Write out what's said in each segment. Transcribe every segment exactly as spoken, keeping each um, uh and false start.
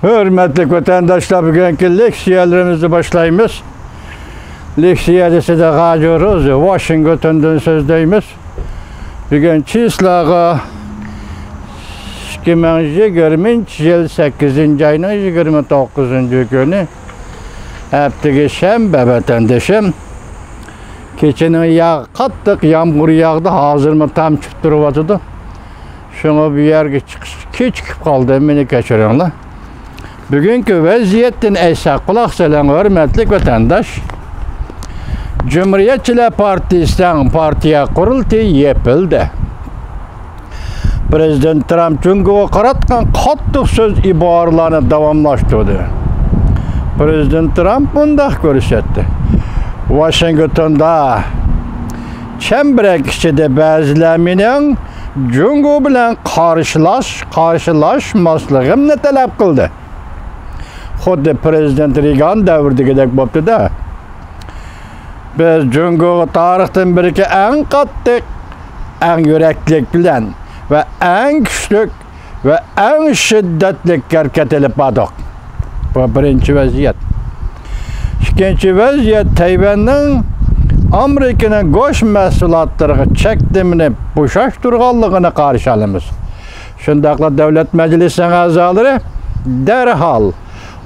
ھۆرمەتلىك ۋەتەنداشلار، بۈگۈنكى لېكسىيەلىرىمىزنى باشلايمىز. لېكسىيە دېسە، غاجۇ روزى، ۋاشىنگتوندىن سۆزلەيمىز. بۈگۈن چىسلاغا ئىككى مىڭ يىگىرمىنچى يىل سەككىزىنچى ئاينىڭ يىگىرمە توققۇزىنچى كۈنى، ھەپتىگە شەنبە، ۋەتەندىشىم. كېچىنىڭ يا-، قاتتىق يامغۇر ياغدى، ھازىرمۇ تامچىپ تۇرۇۋاتىدۇ. شۇڭا بۇ يەرگە چىقىش كېچىكىپ قالدى، مېنى كەچۈرۈڭلار. بۈگۈنكى ۋەزىيەتتىن ئەيسا، قۇلاق سېلىڭ، ھۆرمەتلىك ۋەتەنداش. جۇمھۇرىيەتچىلەر پارتىيىسىنىڭ پارتىيە قۇرۇلتىيى يېپىلدى. پىرېزىدېنت ترامپ جۇڭگوغا قاراتقان قاتتىق سۆز ئىبارىلەرنى داۋاملاشتۇردى. پىرېزىدېنت ترامپ مۇنداق كۆرسەتتى: ۋاشىنگتوندا چەمبىرەك ئىچىدە بەزىلەر مېنىڭ جۇڭگو بىلەن قارشىلاش-، قارشىلاشماسلىقىمنى تەلەپ قىلدى. خۇددى پىرېزىدېنت رېگان دەۋرىدىكىدەك بوپتۇ-دە. بىز جۇڭگوغا تارىختىن بېرىكى ئەڭ قاتتىق، ئەڭ يۈرەكلىك بىلەن ۋە ئەڭ كۈچلۈك ۋە ئەڭ شىددەتلىك ھەرىكەت ئېلىپ باردۇق. بۇ بىرىنچى ۋەزىيەت. ئىككىنچى ۋەزىيەت، تەيۋەننىڭ ئامېرىكىنىڭ گۆش مەھسۇلاتلىرىغا چەكلىمىنى بوشاشتۇرغانلىقىنى قارشى ئالىمىز. شۇنداقلا دۆلەت مەجلىسىنىڭ ئەزالىرى دەرھال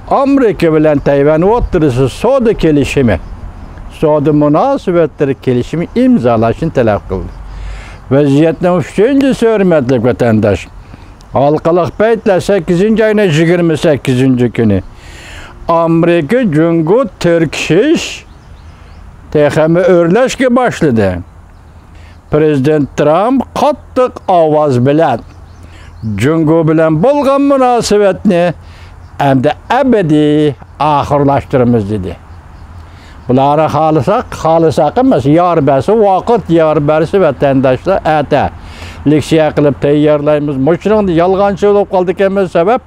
ئامېرىكا بىلەن تەيۋەن ئوتتۇرىسىدا سودا كېلىشىمى، سودا مۇناسىۋەتلىرى كېلىشىمى ئىمزالاشنى تەلەپ قىلدى. ۋەزىيەتنىڭ ئۈچىنچىسى، ھۆرمەتلىك ۋەتەنداش، ھالقىلىق پەيتلەر، سەككىزىنچى ئاينىڭ يىگىرمە سەككىزىنچى كۈنى ئامېرىكا جۇڭگو تىركىشىش تېخىمۇ ئۆرلەشكە باشلىدى. پىرېزىدېنت ترامپ قاتتىق ئاۋاز بىلەن جۇڭگو بىلەن بولغان مۇناسىۋەتنى ئەمدى ئەبەدىي ئاخىرلاشتۇرىمىز دېدى. بۇلارنى خالىساق، خالىساق ئەمەس، يار بەرسە، ۋاقىت يار بەرسە، ۋەتەنداشلار، ئەتە لېكسىيە قىلىپ تەييارلايمىز. مۇشۇنىڭدا يالغانچى بولۇپ قالدىكەنمىز، سەۋەب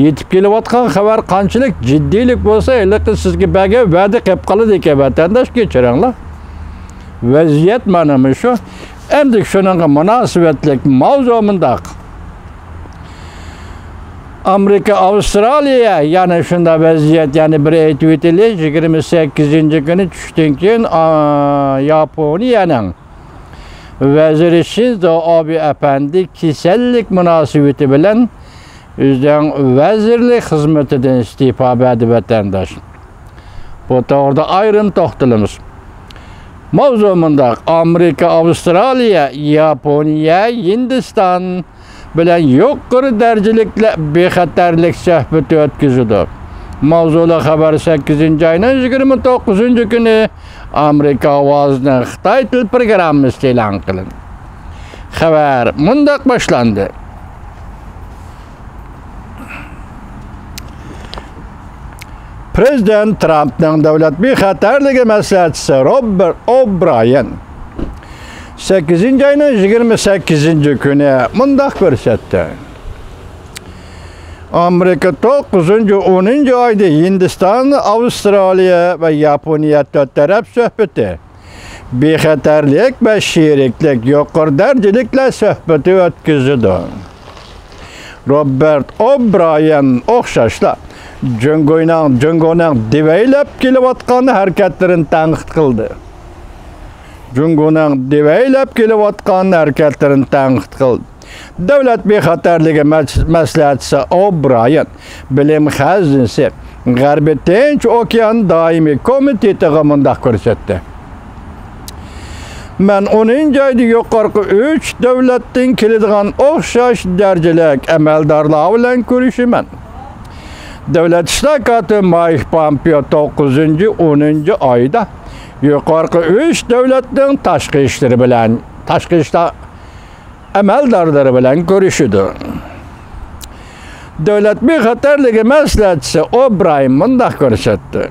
يېتىپ كېلىۋاتقان خەۋەر قانچىلىك جىددىيلىك بولسا، ھېلىقى سىزگە بەرگەن ۋەدە قېلىپ قالىدىكەن، ۋەتەنداش، كەچۈرۈڭلار. ۋەزىيەت مانا مۇشۇ. ئەمدى شۇنىڭغا مۇناسىۋەتلىك ماۋزۇ مۇنداق. ئامېرىكا، ئاۋسترالىيە، يەنە شۇنداق ۋەزىيەت، يەنە بىر ئېيتىۋېتەيلى، يىگىرمە سەككىزىنچى كۈنى چۈشتىن كېيىن، ئا، ياپونىيەنىڭ ۋەزىرى شىنزو ئابې ئەپەندى كېسەللىك مۇناسىۋىتى بىلەن ئۆزىنىڭ ۋەزىرلىك خىزمىتىدىن ئىستېپا بەردى، ۋەتەنداش. بۇ توغرىدا ئايرىم توختىلىمىز. ماۋزۇ مۇنداق: ئامېرىكا، ئاۋسترالىيە، ياپونىيە، ھىندىستان بىلەن يۇقىرى دەرىجىلىك بىخەتەرلىك سۆھبىتى ئۆتكۈزىدۇ. ماۋزۇلۇق خەۋەر سەككىزىنچى ئاينىڭ يىگىرمە توققۇزىنچى كۈنى ئامېرىكا ئاۋازىنىڭ خىتاي تىل پروگراممىسىدا ئېلان قىلىندى. خەۋەر مۇنداق باشلاندى. پىرېزىدېنت ترامپنىڭ دۆلەت بىخەتەرلىكى مەسلىھەتچىسى روبېرت ئوبرايېن سەككىزىنچى ئاينىڭ يىگىرمە سەككىزىنچى كۈنى مۇنداق كۆرسەتتى: ئامېرىكا توققۇزىنچى، ئونىنچى ئايدا ھىندىستان، ئاۋسترالىيە ۋە ياپونىيە تۆت تەرەپ سۆھبىتى، بىخەتەرلىك ۋە شېرىكلىك يۇقىرى دەرىجىلىكلەر سۆھبىتى ئۆتكۈزىدۇ. روبېرت ئوبرايېن ئوخشاشلا جۇڭگونىڭ، جۇڭگونىڭ دېۋەيلەپ كېلىۋاتقان ھەرىكەتلىرىنى تەنقىد قىلدى. جۇڭگونىڭ دېۋەيلەپ كېلىۋاتقان ھەرىكەتلىرىنى تەنقىد قىلدى. دۆلەت بىخەتەرلىكى مەس-، مەسلىھەتچىسى ئوبرايېن بىلىم خەزىنىسى، غەربىي تىنچ ئوكيان دائىمىي كومىتېتىغا مۇنداق كۆرسەتتى: مەن ئونىنچى ئايدا يۇقىرىقى ئۈچ دۆلەتتىن كېلىدىغان ئوخشاش دەرىجىلىك ئەمەلدارلار بىلەن كۆرۈشىمەن. دۆلەت ئىشلار كاتىپى مايك پومپېئو توققۇزىنچى، ئونىنچى ئايدا يۇقىرىقى ئۈچ دۆلەتنىڭ تاشقى ئىشلىرى بىلەن، تاشقى ئىشلار ئەمەلدارلىرى بىلەن كۆرۈشىدۇ. دۆلەت بىخەتەرلىكى مەسلىھەتچىسى ئوبرايېن مۇنداق كۆرسەتتى: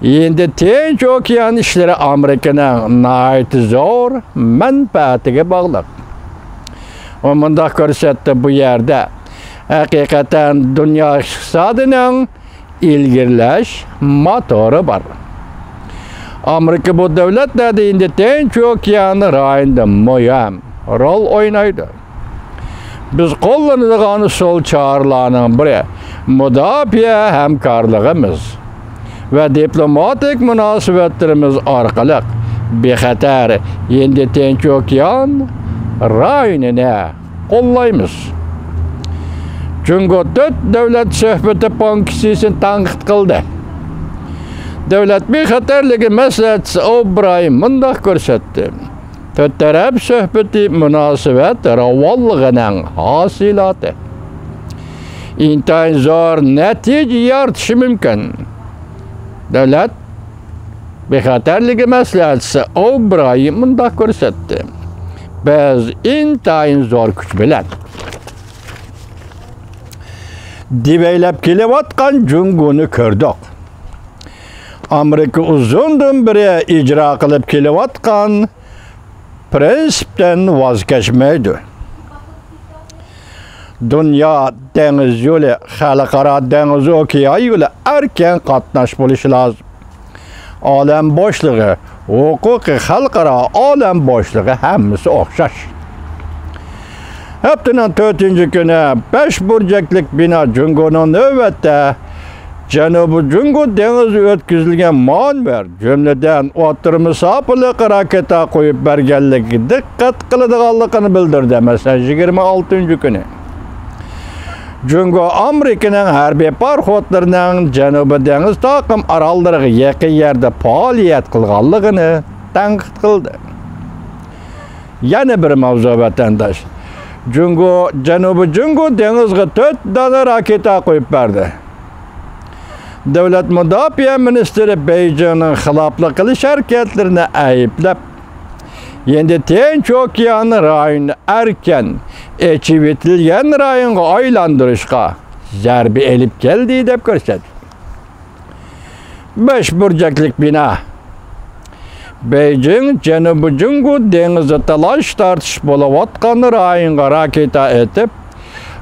ھىندى تىنچ ئوكيان ئىشلىرى ئامېرىكىنىڭ ناھايىتى زور مەنپەئەتىگە باغلىق. ئۇ مۇنداق كۆرسەتتى: بۇ يەردە ھەقىقەتەن دۇنيا ئىقتىسادىنىڭ ئىلگىرىلەش موتورى بار. ئامېرىكا بۇ دۆلەتلەردە ھىندى تىنچ ئوكيان رايونىدا مۇھىم رول ئوينايدۇ. بىز قوللىنىدىغان ئۇسۇل چارىلارنىڭ بىرى مۇداپىئە ھەمكارلىقىمىز ۋە دىپلوماتىك مۇناسىۋەتلىرىمىز ئارقىلىق بىخەتەر ھىندى تىنچ ئوكيان رايونىنى قوللايمىز. جۇڭگو تۆت دۆلەت سۆھبىتى پونكىتىنى تەنقىد قىلدى. دۆلەت بىخەتەرلىكى مەسلىھەتچىسى ئوبراي مۇنداق كۆرسەتتى: تۆت تەرەپ سۆھبىتى مۇناسىۋەت راۋانلىقىنىڭ ھاسىلاتى. ئىنتايىن زور نەتىجە يارىتىشى مۇمكىن. دۆلەت بىخەتەرلىكى مەسلىھەتچىسى ئوبراي مۇنداق كۆرسەتتى: بىز ئىنتايىن زور كۈچ بىلەن دېۋەيلەپ كېلىۋاتقان جۇڭگونى كۆردۇق. ئامېرىكا ئۇزۇندىن بېرى ئىجرا قىلىپ كېلىۋاتقان پىرىنسىپتىن ۋاز كەچمەيدۇ. دۇنيا دېڭىز يولى، خەلقئارا دېڭىز ئوكيان يولى ئەركىن قاتناش بولۇشى لازىم. ئالەم بوشلۇقى، ھوقۇقىي خەلقئارا ئالەم بوشلۇقى ھەممىسى ئوخشاش. ھەپتىنىڭ تۆتىنچى كۈنى بەش بۇرجەكلىك بىنا جۇڭگونىڭ نۆۋەتتە جەنۇبىي جۇڭگو دېڭىزىدا ئۆتكۈزۈلگەن مانېۋىر، جۈملىدىن ئوتتۇرا مۇساپىلىك راكېتا قويۇپ بەرگەنلىكىگە دىققەت قىلىدىغانلىقىنى بىلدۈردى. مەسىلەن، يىگىرمە ئالتىنچى كۈنى جۇڭگو ئامېرىكىنىڭ ھەربىي پاراخوتلىرىنىڭ جەنۇبىي دېڭىز تاقىم ئاراللىرىغا يېقىن يەردە پائالىيەت قىلغانلىقىنى تەنقىد قىلدى. يەنە بىر ماۋزۇ، ۋەتەنداش. جۇڭگو جەنۇبىي جۇڭگو دېڭىزىغا تۆت دانە راكېتا قويۇپ بەردى. دۆلەت مۇداپىئە مىنىستىرى بېيجىڭنىڭ خىلاپلىق قىلىش ھەرىكەتلىرىنى ئەيىبلەپ، ھىندى تىنچ ئوكيان رايونىنى ئەركىن ئېچىۋېتىلگەن رايونغا ئايلاندۇرۇشقا زەربە ئېلىپ كەلدى، دەپ كۆرسەتتى. بەش بۇرجەكلىك بىنا. بېيجىڭ جەنۇبىي جۇڭگو دېڭىزى تالاش-تارتىش بولۇۋاتقان رايونغا راكېتا ئېتىپ،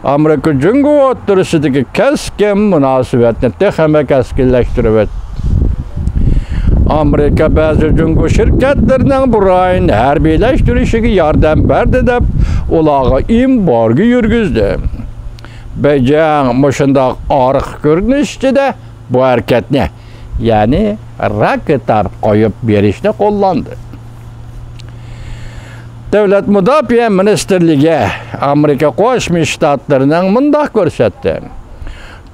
ئامېرىكا جۇڭگو ئوتتۇرىسىدىكى كەسكىن مۇناسىۋەتنى تېخىمۇ كەسكىنلەشتۈرۈۋەتتى. ئامېرىكا بەزى جۇڭگو شىركەتلىرىنىڭ بۇ رايوننى ھەربىيلەشتۈرۈشىگە ياردەم بەردى دەپ، ئۇلارغا ئېمبارگو يۈرگۈزدى. بېيجىڭ مۇشۇنداق ئارقا كۆرۈنۈش ئىچىدە بۇ ھەرىكەتنى، يەنى راكېتا قويۇپ بېرىشنى قوللاندى. دۆلەت مۇداپىئە مىنىستىرلىكى ئامېرىكا قوشما شتاتلىرىنىڭ مۇنداق كۆرسەتتى: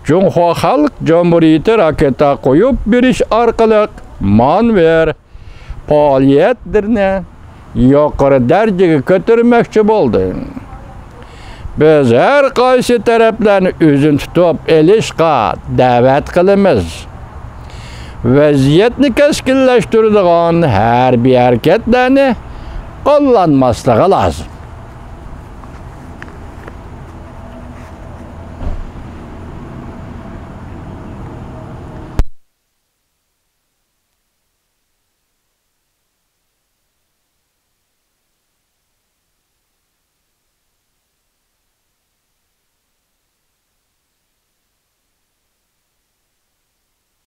جۇڭخۇا خەلق جۇمھۇرىيىتى راكېتا قويۇپ بېرىش ئارقىلىق مانېۋىر پائالىيەتلىرىنى يۇقىرى دەرىجىگە كۆتۈرمەكچى بولدى. بىز ھەر قايسى تەرەپلەرنى ئۆزىنى تۇتۇپ ئېلىشقا دەۋەت قىلىمىز. ۋەزىيەتنى كەسكىنلەشتۈرىدىغان ھەربىي ھەرىكەتلەرنى قوللانماسلىقى لازىم.